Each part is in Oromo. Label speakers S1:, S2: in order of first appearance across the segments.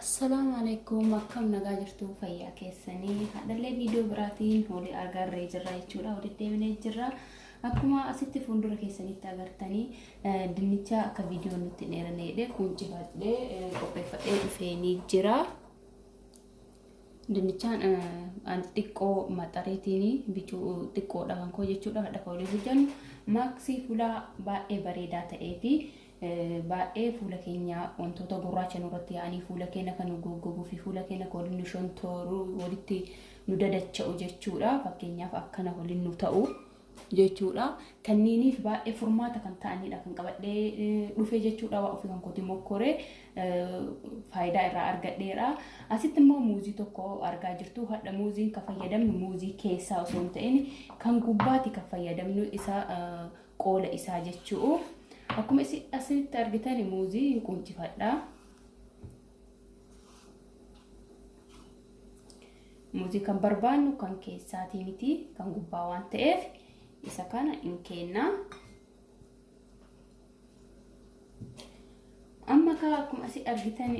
S1: Assalaamu alaikum, akkam nagaa jirtu, fayyaa keessanii? Hadhallee viidiyoo biraatiin walii agarree jirra jechuudha, walitti deebinee jirra. Akkuma asitti fuuldura keessanitti agartanii, dinnicha akka viidiyoo nutti dheeranne jedhee quncifadhee qopheeffadhee dhufeenii jira. Dinnichaan xiqqoo maxareetiin bicuu xiqqoodha kan koo jechuudha. Hadha kan waliin hojjennu maaksii fuulaa baay'ee bareedaa ta'ee fi baay'ee fuula keenya wantoota gurraacha nurratti yaa'anii fuula keenya kan nu goggoguu fi fuula keenya kan waliin nu shontooru, walitti nu dadacha'u jechuudha. Fakkeenyaaf akkana waliin nu ta'u jechuudha. Kanniiniif baay'ee furmaata kan ta'anidha kan qabadhee dhufe jechuudha. Waa ofii kan kooti mokkoree faayidaa irraa argadheera. Asitti immoo muuzii tokko argaa jirtu. Hadha muuziin kan fayyadamnu muuzii keessaa osoo hin ta'in kan gubbaati kan fayyadamnu, isa qoola isaa jechuu. Akkuma asitti argitan muuzii hin quncifadha. Muuzii kan barbaannu kan keessaatii miti, kan gubbaa waan ta'eef isa kana hin kenna. Amma kaa akkuma asii argitan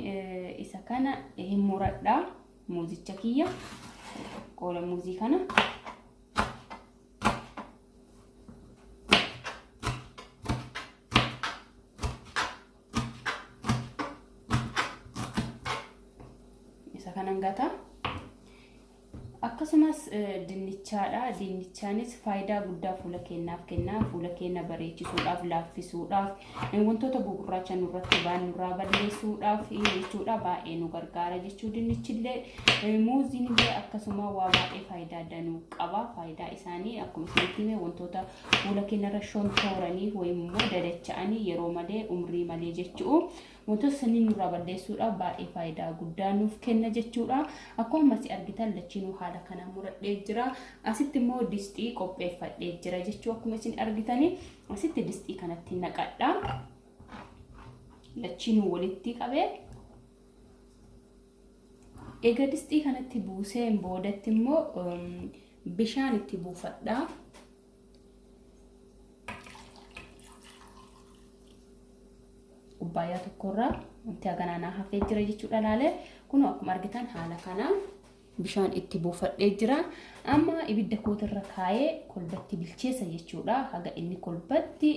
S1: isa kana hin muradha, muuzicha kiyya qoola muuzii kana. Isa kanan gata. Akkasumas dinnichaadha. Dinnichaanis faayidaa guddaa fuula keenyaaf kenna. Fuula keenya bareechisuudhaaf, laaffisuudhaaf, wantoota gugurraacha nurratti ba'an nurraa balleessuudhaaf jechuudha. Baay'ee nu gargaara jechuu dinnichillee. Muuziin illee akkasuma waa baay'ee faayidaa danuu qaba. Faayidaa isaanii akkuma isinitti hime, wantoota fuula keenyarra shontooranii wayim immoo dadacha'anii yeroo malee, umrii malee jechuu, wantoota sanii nurraa balleessuudhaaf baay'ee faayidaa guddaa nuuf kenna jechuudha. Akkuma asii argitan lachinuu haala kana muradhee jira. Asitti immoo distii qopheeffadhee jira jechuu. Akkuma isin argitanii asitti distii kanatti naqadha. Lachinuu walitti qabee egaa distii kanatti buuseen boodatti immoo bishaan itti buufadha. Kubbaayyaa tokkorraa wanti haganaa naa hafee jira jechuudha laalee. Kun akkuma argitan haala kanaan bishaan itti buufadhee jira. Amma ibidda kootirra kaayee kolbatti bilcheessa jechuudha. Haga inni kolbatti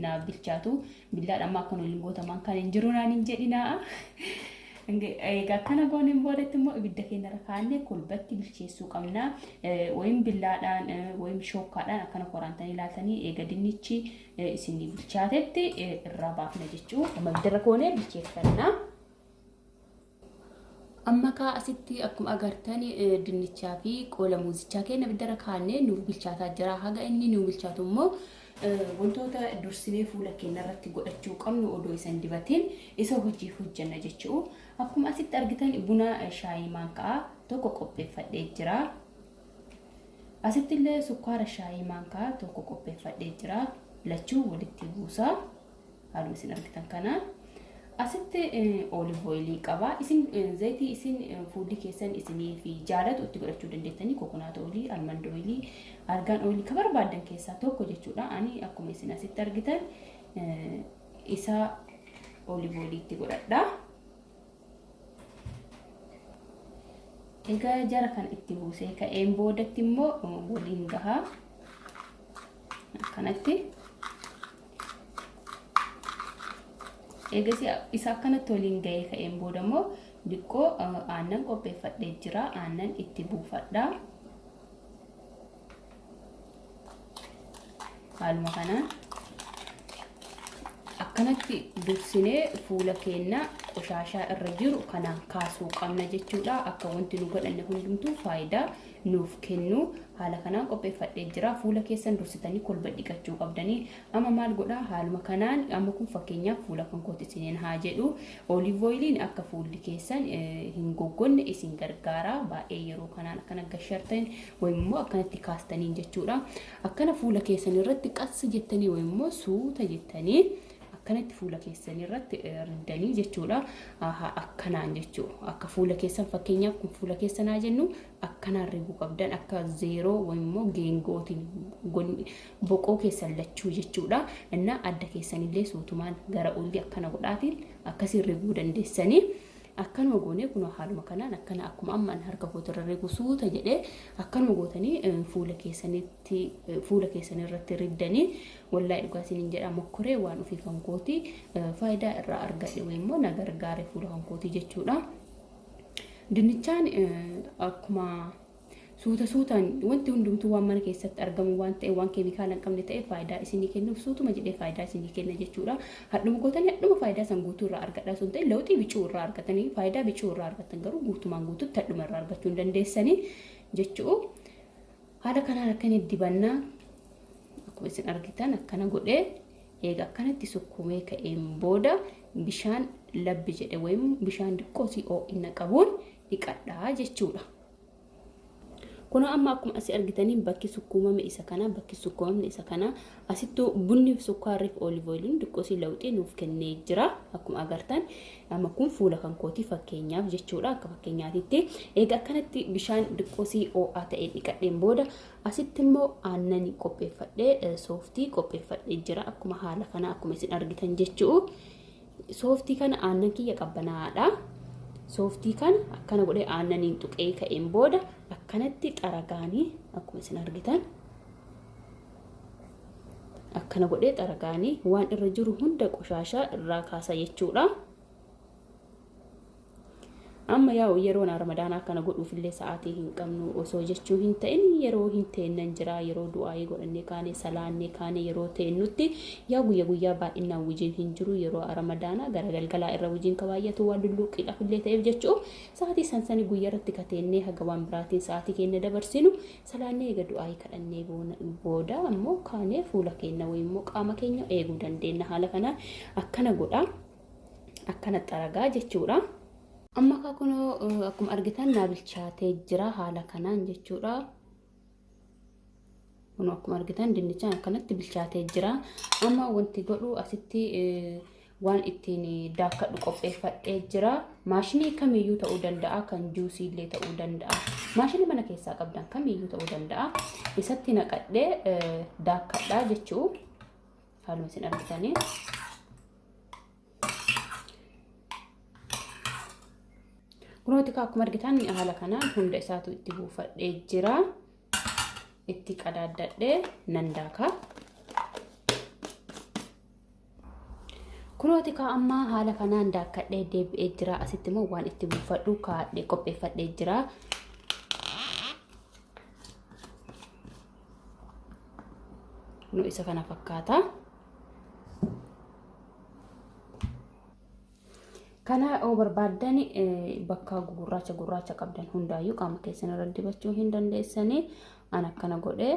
S1: naaf bilchaatu billaadha. Amma akka waliin gootamaan kan hin jiru naan hin jedhinaa. Egaa akkana gooneen boodatti immoo ibidda keenyarra kaa'annee kolbatti bilcheessuu qabna. Wayim billaadhaan wayim shookkaadhaan akkana koraantanii ilaaltanii eega dinnichi isin bilchaatetti irraa baafna jechuu. Amma ibiddarra koonee bilcheeffanna. Amma kaa asitti akkuma agartan dinnichaa fi qoola muuzichaa keenya ibiddarra kaa'annee nuuf bilchaataa jira. Haga inni nuuf bilchaatu immoo wantoota dursinee fuula keenya irratti godhachuu qabnu odoo isa hin dibatin isa hojii hojjenna jechuu. Akkuma asitti argitan buna shaayii maankaa tokko qopheeffadhee jira. Asitti illee sukkaara shaayii maankaa tokko qopheeffadhee jira. Lachuu walitti buusaa. Haaluma isin argitan kanaan. Asitti olive oilii qaba. Isin zayitii isin fuulli keessan isinii fi jaalatu itti godhachuu dandeettanii, coconut oilii, almond oilii, argan oilii ka barbaaddan keessaa tokko jechuudha. Ani akkuma isin asitti argitan isa olive oilii itti godhadha. Egaa jara kan itti buusee ka'een boodatti immoo waliin gahaa akkanatti. Eegas isa akkanatti waliin gahee ka'een booda immoo diqqoo aannan qopheeffadhee jira. Aannan itti buufadha. Haaluma kanaan akkanatti dursinee fuula keenya qoshaashaa irra jiru kanaan kaasuu qabna jechuudha. Akka wanti nu godhanne hundumtuu faayidaa nuuf kennu haala kanaan qopheeffadhee jira. Fuula keessan dursitanii kolba dhiqachuu qabdanii. Amma maal godhaa? Haaluma kanaan amma kun fakkeenyaaf fuula kan kooti isiniin haa jedhu. Olive oiliin akka fuulli keessan hin goggonne isin gargaara. Baay'ee yeroo kanaan akkana gashartan wayim immoo akkanatti kaastaniin jechuudha. Akkana fuula keessan irratti qas jettanii wayim immoo suuta jettanii akkanatti fuula keessan irratti riddanii jechuudha. Akkanaan jechuudha. Akka fuula keessan, fakkeenyaaf kun fuula keessan haa jennu, akkanaan riguu qabdan, akka zeeroo wayim immoo geengootiin boqoo keessan lachuu jechuudha. Innaa adda keessanillee suutumaan gara olii akkana godhaatiin akkasiin riguu dandeessanii. Akkanuma goonee kunoo haaluma kanaan akkana akkuma amma ani harka kootirra rigu suuta jedhee akkanuma gootanii fuula keessanitti fuula keessan irratti riddanii, wallaahi dhugaa isiniin jedha, mokkoree waan ofii kan kooti faayidaa irraa argadhe wayii immoo na gargaare fuula kan kooti jechuudha. Dinnichaan akkuma suuta suutaan wanti hundumtuu waan mana keessatti argamu waan ta'e, waan keemikaala hin qabne ta'e, faayidaa isinii kennuuf suutuma jedhee faayidaa isinii kenna jechuudha. Hadhuma gootanii hadhuma faayidaa san guutuu irraa argadhaa sun ta'e, lawxii bicuu irraa argatanii faayidaa bicuu irraa argattan garuu guutumaan guututti hadhuma irraa argachuu hin dandeessanii jechuu. Haala kanaan akkana dibannaa akkuma isin argitan akkana godhee eega akkanatti sukkuumee ka'een booda bishaan labbi jedhe wayim bishaan xiqqoosii oo'ina qabuun dhiqadhaa jechuudha. Kunoo amma akkuma asii argitaniin bakki sukkuumame isa kana, bakki sukkuumamne isa kana. Asittuu bunni fi sukkaarri fi olive oiliin xiqqoosii lawxii nuuf kennee jira. Akkuma agartan amma kun fuula kan kooti fakkeenyaaf jechuudha, akka fakkeenyaatitti. Eega akkanatti bishaan xiqqoosii ho'aa ta'een dhiqadheen booda asitti immoo aannan qopheeffadhee, sooftii qopheeffadhee jira, akkuma haala kana akkuma isin argitan jechuu. Sooftii kana, aannan kiyya qabbanaa'aadha. Sooftii kana akkana godhee aannaniin tuqee ka'een booda akkanatti xaragaanii akkuma isin argitan akkana godhee xaragaanii waan irra jiru hunda qoshaashaa irraa kaasa jechuudha. Amma yaa'u yeroon Ramadaanaa akkana godhuufillee sa'aatii hin qabnu osoo jechuu hin ta'in, yeroo hin teennan jira, yeroo du'aayii godhannee kaane, salaannee kaane, yeroo teennutti yaa guyya guyyaa baay'inaan wijiin hin jiru. Yeroo Ramadaanaa gara galgalaa irra wijiin ka baay'atu waan lulluuqqiidhaaf illee ta'eef jechuu, sa'aatii sansanii guyyaa irratti kateennee haga waan biraatiin sa'aatii keenya dabarsinu, salaannee eega du'aayii kadhannee booda ammoo kaanee fuula keenya wayii immoo qaama keenya eeguu dandeenya. Haala kanaan akkana godha, akkana xaragaa jechuudha. Amma akka kunoo akkuma argitan naa bilchaatee jira haala kanaan jechuudha. Kunoo akkuma argitan dinnichaan akkanatti bilchaatee jira. Amma wanti godhu asitti waan ittiin daakkadhu qopheeffadhee jira. Maashinii kamiyyuu ta'uu danda'a, kan juusii illee ta'uu danda'a. Maashinii mana keessaa qabdan kamiyyuu ta'uu danda'a. Isatti naqadhee daakkadhaa jechuu, haaluma isin argitanii. Kunooti akkuma argitan haala kanaan hunda isaatu itti buufadhee jira. Itti qadaaddadhee nan daaka. Kunooti kaa amma haala kanaan daakkadhee deebi'ee jira. Asitti immoo waan itti buufadhu kaadhee qopheeffadhee jira. Kunoo isa kana fakkaata. Kana yoo barbaaddan bakka gugurraacha gurraacha qabdan hundaayyuu qaama keessan irra dibachuu hin dandeessanii. An akkana godhee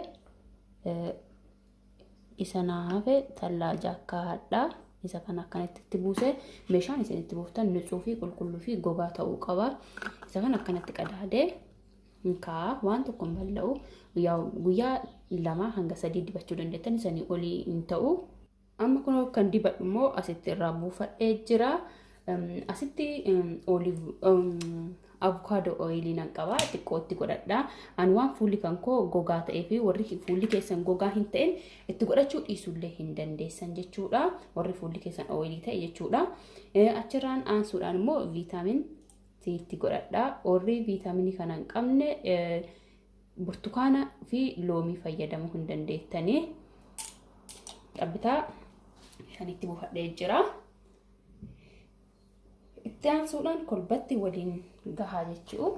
S1: isa naa hafe tallaajaa kaa'adha. Isa kana akkanatti itti buuse, meeshaan isin itti buuftan nutsuu fi qulqulluu fi gogaa ta'uu qaba. Isa kana akkanatti qadaadee kaa'a, waan tokko hin bal'a'u. Guyyaa 2 hanga 3 dibachuu dandeettan, isanii olii hin ta'u. Amma kun kan dibadhu immoo asitti irraa buufadhee jira. Asitti olive avocado oilii nan qaba, xiqqootti godhadha. Ani waan fuulli kan koo gogaa ta'ee fi warri fuulli keessan gogaa hin ta'in itti godhachuu dhiisuullee hin dandeessan jechuudha. Warri fuulli keessan oilii ta'e jechuudha. Achirraan aansuudhaan immoo vitamin C itti godhadha. Warri viitaaminii kana hin qabne burtukaana fi loomii fayyadamuu hin dandeettanii. Xabbitaa shanitti buufadhee jira. Itti aansuudhaan kolbatti waliin gahaa jechuu.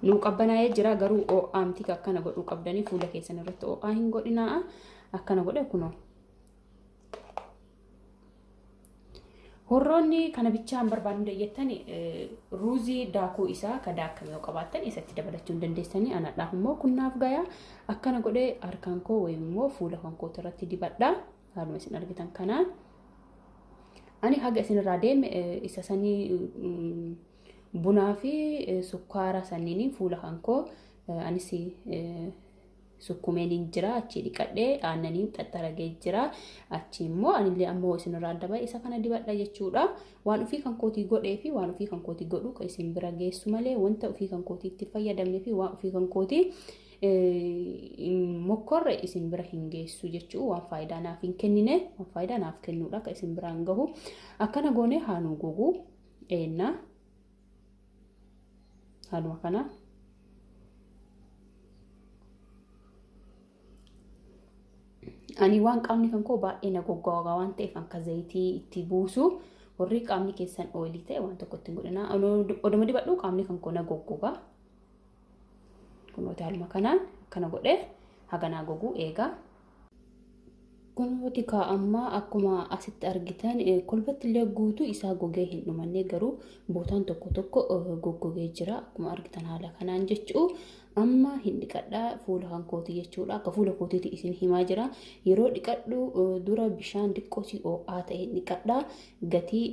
S1: Nuu qabbanaa'ee jira garuu oo'aa miti, akkana godhuu qabdanii fuula keessan irratti oo'aa hin godhinaa. Akkana godhe kunoo. Horroonni kana bichaan barbaadnu jettan, ruuzii daakuu isaa ka daakame yoo qabaattan isatti dabalachuu hin dandeessanii. Anadhaaf immoo kunnaaf gayaa. Akkana godhee harkaan koo wayii immoo fuula kan kooti irratti dibadha, haaluma isin argitan kanaan. Ani haga isin irraa deeme isa sanii bunaa fi sukkaara saniin fuula kan koo anis Sukkumeen hin jira, achi dhiqadhee aannaniin xaxxaragee jira. Achi immoo anillee ammoo isinirraa adda ba'e isa kana dibadha jechuudha. Waan ofii kan kootii godhee fi waan ofii kan kootii godhu kan isin bira geessu malee wanta ofii kan kootii itti fayyadamne fi waan ofii kan kootii mokkorre isin bira hin geessu jechuu, waan faayidaa naaf hin kennine, waan faayidaa naaf kennuudha kan isin biraan gahu. Akkana goone haanuu goguu eenna haaluma kana. Ani waan qaamni kan koo baay'ee na goggoogaa waan ta'eef akka zayitii itti buusu, warri qaamni keessan oilii ta'e waan tokko ittiin godhina. Oduma dibadhu qaamni kan koo na goggogaa. Kunooti haaluma kanaan akkana godhee haganaa goguu eegaa. Kunooti kaa ammaa akkuma asitti argitan kolbatti illee guutuu isaa gogee hin dhumanne, garuu bootaan tokko tokko goggogee jira akkuma argitan haala kanaan jechuu. Amma hin dhiqadhaa fuula kan kooti jechuudha. Akka fuula kootiitti isin himaa jira. Yeroo dhiqadhu dura bishaan xiqqoosii ho'aa ta'e dhiqadhaa, gatii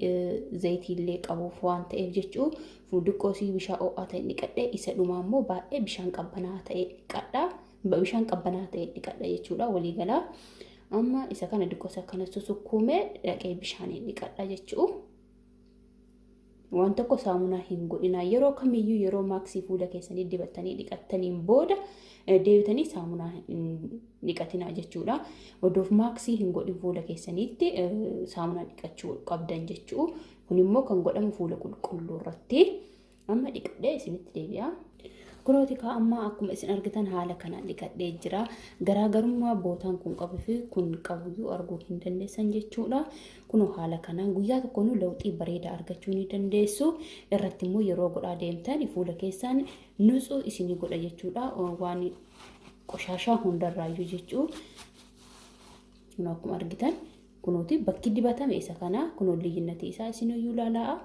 S1: zayitiillee qabuuf waan ta'eef jechuu. Xiqqoosii bishaan ho'aa ta'e dhiqadhee isa dhumaa immoo baay'ee bishaan qabbanaa ta'e dhiqadhaa. Bishaan qabbanaa ta'e dhiqadha jechuudha waliigalaa. Amma isa kana xiqqoos akkana susukkuumee dhaqee bishaaniin dhiqadha jechuu. Waan tokko saamunaa hin godhinaa. Yeroo kamiyyuu yeroo maaksii fuula keessanii dibattanii dhiqattaniin booda deebitanii saamunaa hin dhiqatinaa jechuudha. Odoof maaksii hin godhin fuula keessaniitti saamunaa dhiqachuu qabdan jechuu. Kun immoo kan godhamu fuula qulqulluu irratti. Amma dhiqadhee isinitti deebi'a. Kunooti kaa ammaa akkuma isin argitan haala kanaan dhiqadhee jira. Garaagarummaa bootaan kun qabuu fi kun qabuyyuu arguu hin dandeessan jechuudha. Kunoo haala kanaan guyyaa tokkoon lawxii bareedaa argachuu ni dandeessu. Irratti immoo yeroo godhaa deemtan fuula keessaan nutsuu isinii godha jechuudha. Waan qoshaashaa hundarraayyuu jechuu. Kunoo akkuma argitan kunooti bakki dibatame isa kana, kunoo liyyinnatii isaa isiniyyuu ilaalaa.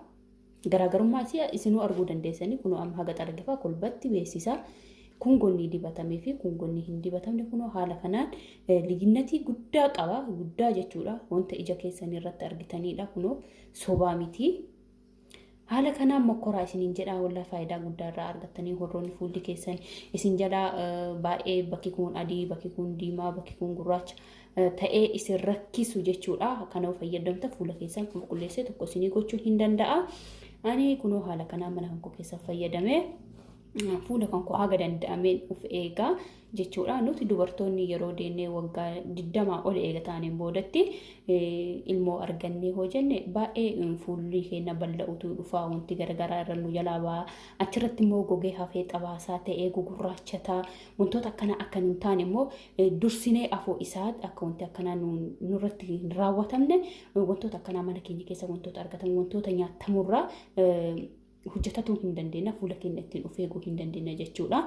S1: Garaagarummaa isii isinuu arguu dandeessanii. Kunoo amma haga xargifaa kolbatti beeksisaa. Kun gonni dibatamee fi kun gonni hin dibatamne kunoo haala kanaan liyyinnatii guddaa qaba, guddaa jechuudha. Wanta ija keessanii irratti argitanidha, kunoo sobaa miti. Haala kanaan mokkoraa isiniin jedha, wallaa faayidaa guddaa irraa argattanii. Warroonni fuulli keessan isin jalaa baay'ee bakki kun adii, bakki kun diimaa, bakki kun gurraacha ta'ee isin rakkisu jechuudha. Kana fayyadamta fuula keessan qulqulleessee tokko isinii gochuu hin danda'a. Ani kunoo haala kanaan mana kan koo keessa fayyadamee fuula kan koo haga danda'ameen of eegaa jechuudha. Nuti dubartoonni yeroo deennee waggaa 20 ol eega taaneen boodatti ilmoo argannee hoo jenne baay'ee fuulli keenya bal'a'utu dhufaa, wanti garaagaraa irra nu jalaa ba'a. Achirratti immoo gogee hafee xabaasaa ta'ee gugurraachataa, wantoota akkana akka hin taane immoo dursinee afoo isaa akka wanti akkanaa nurratti hin raawwatamne wantoota akkanaa mana keenya keessa wantoota argatamu, wantoota nyaatamurraa hojjetatuu hin dandeenya, fuula keenya ittiin of eeguu hin dandeenya jechuudha.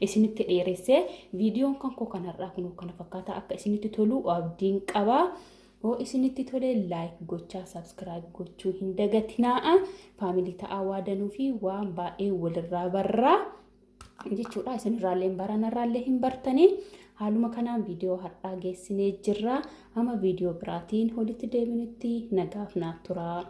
S1: Isinitti dheeressee, viidiyoon kan koo kanarraa kunoo kana fakkaata. Akka isinitti tolu abdiin qaba. Hoo isinitti tole like gochaa, subscribe gochuu hin dagatinaa. Family ta'aa, waadanuu fi waan baay'ee walirraa barraa jechuudha. Isinirraallee baranarraallee hin bartanii. Haaluma kanaan viidiyoo har'aa geessinee jirra. Amma viidiyoo biraatiin walitti deebinutti nagaaf naaf turaa.